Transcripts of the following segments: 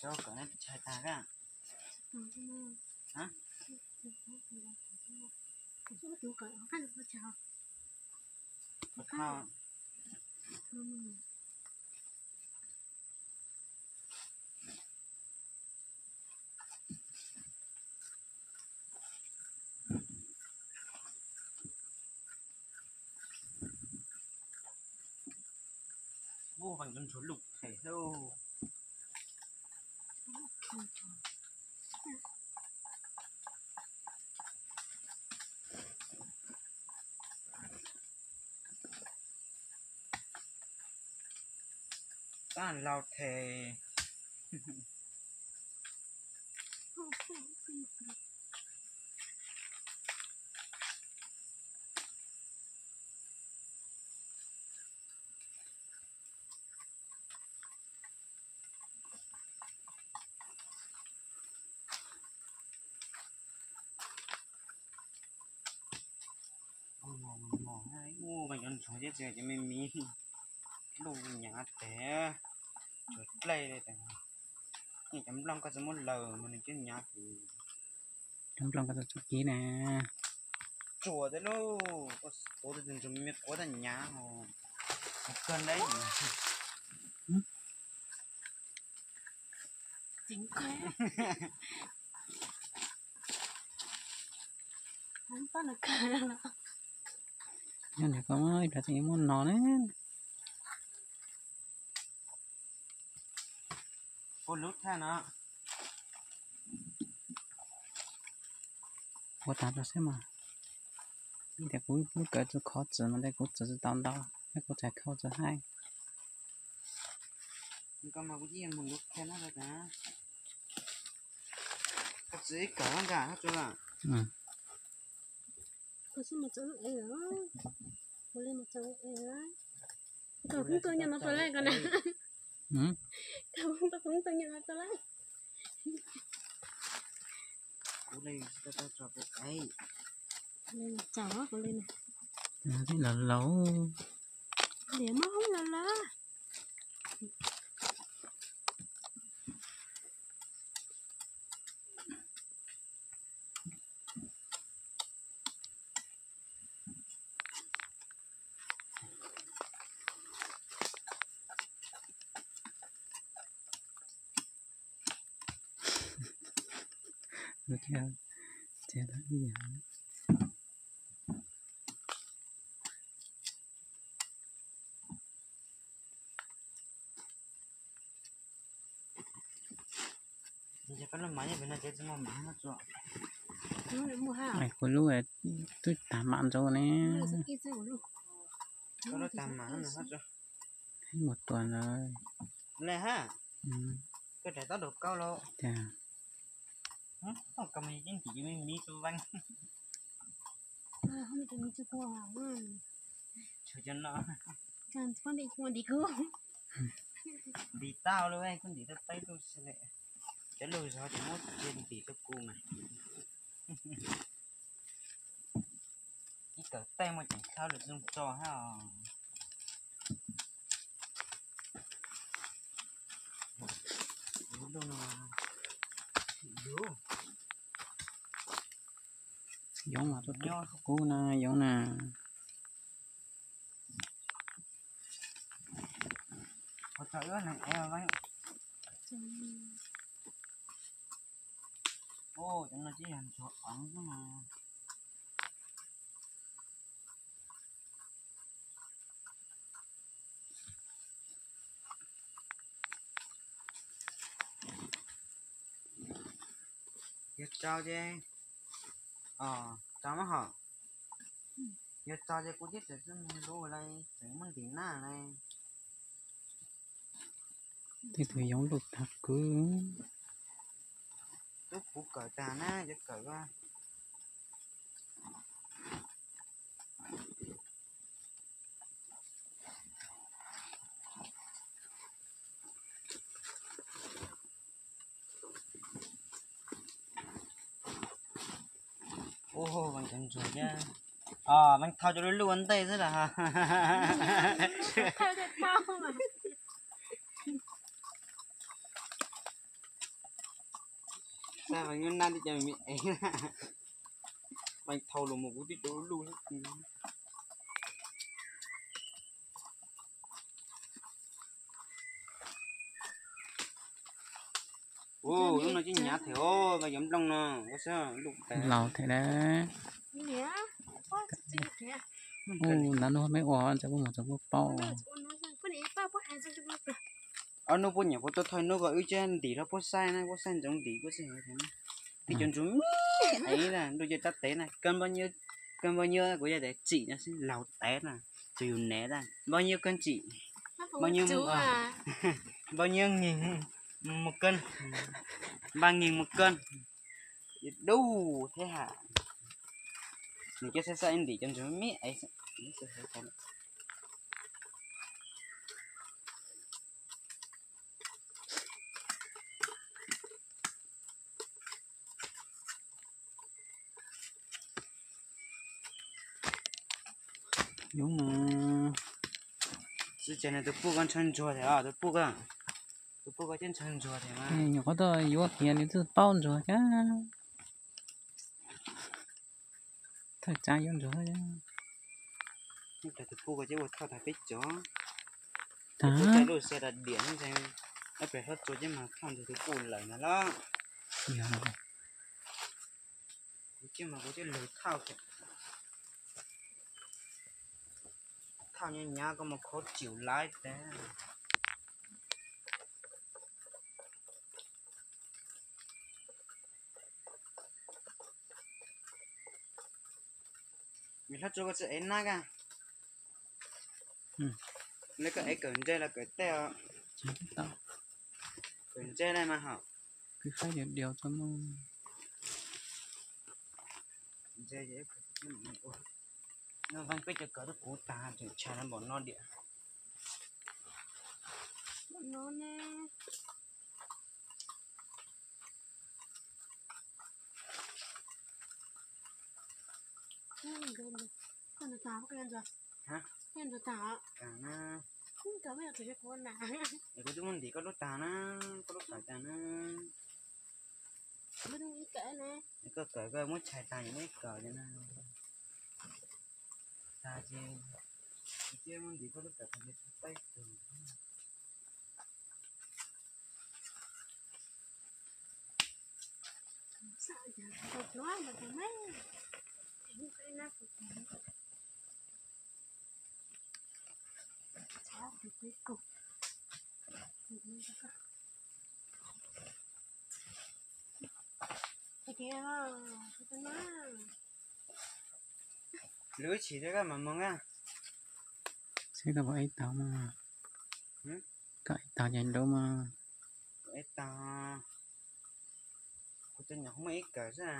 Rau kom neb tshais tag kab. Ua, ntsuag lug them lauj. Tab laus them. Ua, cov ntsuag thiab txiv cov me mis luj nyav tes, tsuav dlej li tes. Cov nplooj koj txawj muab laws mas nws coob nyav tes. Cov nplooj koj txawj txuj kib na. Tsuas tej lauj, tuav tus ntsuag me quav tag nyav os. Kawg ntaub. Nyob ntawm koj ib pliag tseem muab no na. Ua lub thaj no. Ua tag rau xwb mas. Vim tias kuv lub kawm tsis khov txim mas ntshai kuv txim tsis tau ntau, thiab kuv txhais khau tsis haib. Koj mas kuv yeej mus lub thaj no rau tas. Koj txiv ib kawm nrad hab tsuas. Koj xwb mas txawv lub ev, kuv li mas txawv lub ev. Koj kuv tuaj nyuam no rau lawm koj na. Koj kuv tuaj kuv tuaj nyuam no rau lawm. Kuv li tsis tau tso kuv ev. Li txaus kuv li na. Los laus. Liam mab hoob los lawm. Kuv lub twb tag mam ntau ne. Koj lub tag mam ntau. Ib mus tuas ntawd. Koj daim taub daus kaub los. Cas. Koj mas yeej ntim me mis tso veej. Tshwm cov no. Ntim tau lawm, koj ntim tau teb tug xwb li. Cov lug zog ces muab cia ntim rau kuv mas. Ib kawm tej muaj ceem khawb lawm zoo tso hab os. Yoov mas tuaj tuaj kub na, yoov na. Ua tau ib neeg ev. Cov no twb yog ntsuag eev xwb mas. Yuav tso ces, tso mas hom. Yuav tso ces kuv thiaj tseem txawj mus lub lawm, tseem muab ntim naj lawm. Tej tug yoov luj tag kwv. Tub kuv kawm tag na, yuav kawm. Ua, veej cov ntsuag thiab. Veej thau cov luj luj ua ntej xwb las. Nyob nab tib co me ev, pab thau los mus kuv twb cov luj. Ub, lub no cib nyav thiab os, vaj yuav nplooj no, ua xwb luj tas. Laus thiab na. Ub, nab nub me ua ntxawm kuj mus txog kuj paub. Ob nub puab nyuam qhuav tuaj thauj nub ko wb cab ntim hlo puab saib na, puab saib ntsoov ntim puab xwb. Ib co ntsuag me ev na, ntuj cia rab tev na, kawg npau nyuaj, kawg npau nyuaj kuv yog tias tsim no xwb laug tev na, tsuas yus nev na, npau nyuaj kawg tsim, npau nyuaj, npau nyuaj nkeeg mus kawg, npau nkeeg mus kawg, dub thiab ha. Nws coj saib saib ib ntim cov ntsuag me ev. Yus mas, sib tsev no tus puj ko ntshaw ntsuag thiab os, tus puj ko, tus puj ko coj ntshaw ntsuag thiab mas. Nyuam qhuav tuaj yuav kiag nws twb paub ntsuag thiab. Thawj tsam yuav ntsuag. Tus puj ko coj ua thauj tag peb cov. Tus puj coj lub xe da diam ntseeg, ob pem hlob txua coj mas thauj ntsuag tus puj lawm ntag los. Kuv coj mas kuv coj lug thauj, thauj nyob nyav koj mus khov cium laiv tas. Nws hlob tsuas koj tsis ev nab ka. Le koj ev kawm ntse los kawm tej os. Kawm ntse na mas hom. Ntse, no veej peb cov kawm rau kuv tag tseem tshav na npaum no diam. Kuv twb muab ntim koj lub tag na, koj lub kawm tag na. Koj kawm koj muab tshais tag, muab ib kawm na. Tag ces, ces muab ntim koj lub kawm tag ces tsis paub tug. Lwm ib chim thiab koj mam moog na. Seb koj puas ev tau mas. Koj ev tau ces lub mas. Ev tau. Kuv cov nyuam qhuav muaj ib kawm xwb.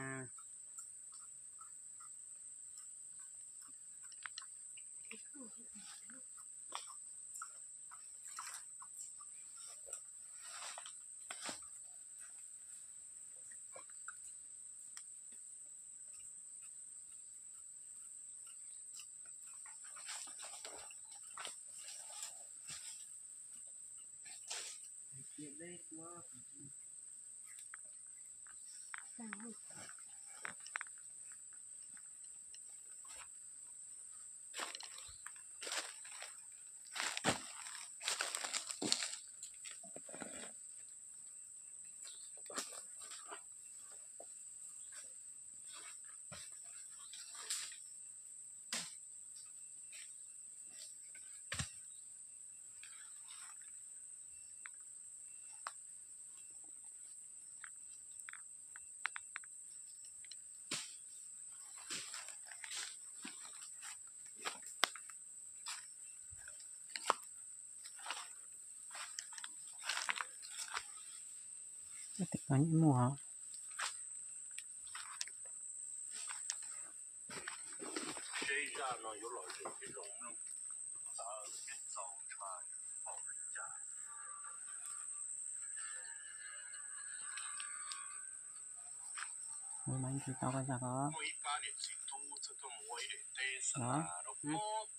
Tes ko yeej muaj hos. Ua mas ib tsis tau koj zaj ko. Los.